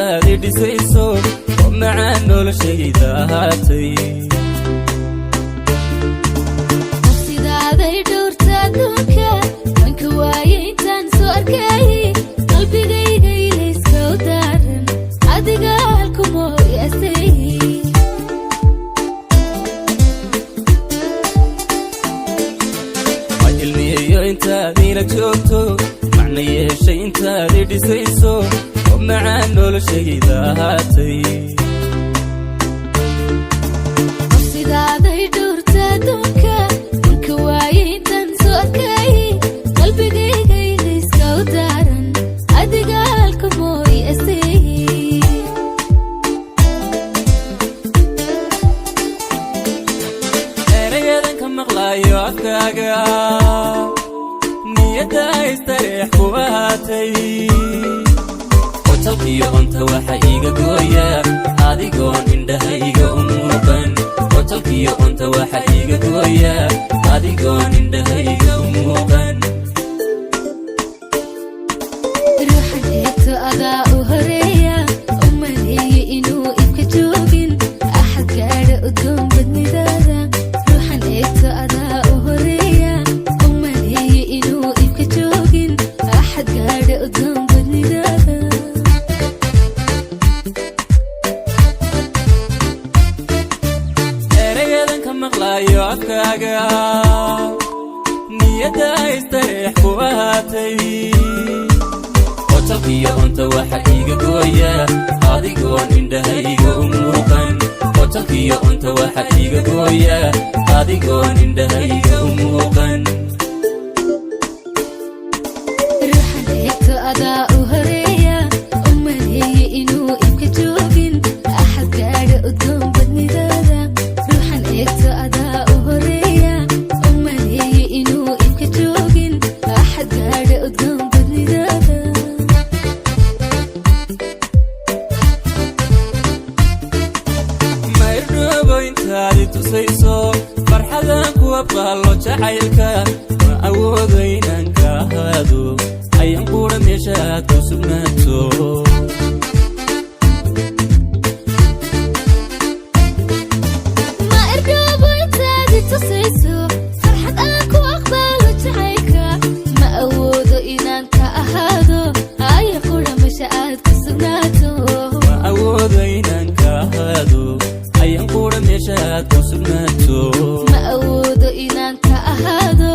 Intaad i dhisayso oo macaan noloshayda ahaatay. Nafsidaaday dhowrta adduunka wanka waaye intaan soo arkay, qalbigayga ilayska u daaran adiga halkumooyasay. Ma ilmiyeeyo intaad ila joogto, macna yeeshay intaad i dhisayso oo macaan noloshayda ahaatay. Nafsidaaday dhowrta adduunka wanka waaye intaan soo arkay, qalbigayga ilayska u daaran adiga halkumooyasay. Erayadan ka maqlaayo afkaaga, niyadda istareex ku ahaatay. Qotalkiyo onta waxa iiga gooya adigoon indhahayga u muuqan. Qotalkiyo onta waxa iiga gooya adigoon indhahayga u muuqan. Ruuxan eegto adaa u horeeya, u maleeye inuu ifka joogin axad gaadha udgoon badnidaada. Ruuxan eegto adaa u horeeya, u maleeye inuu ifka joogin axad gaadha udgoon badnidaada. Erayadan ka maqlaayo afkaaga, niyadda istareex ku ahaatay. Qotalkiyo onta waxa iiga gooya adigoon indhahayga u muuqan. Qotalkiyo onta waxa iiga gooya adigoon indhahayga u muuqan. Ruuxan eegto adaa u horeeya, u maleeye inuu ifka joogin axad gaadha udgoon badnidaada. Ruuxan eegto adaa u horeeya, u maleeye inuu ifka joogin axad gaadha udgoon badnidaada. Maydhoobo intaad i tusayso farxadan kuwa baallo jacaylka, ma awoodo inaan ka ahaado ayaan quudha meesha aad ku sugnaato. Ma irdhoobo intaad i tusayso farxad aan ku aqbaalo jacaylka, ma awoodo inaan ka ahaado aya qura meesha aad ku sugnaato. Ma awoodo inaan ka ahaado ayaan quudha meesha aad ku sugnaato. Ma awoodo inaan ka ahaado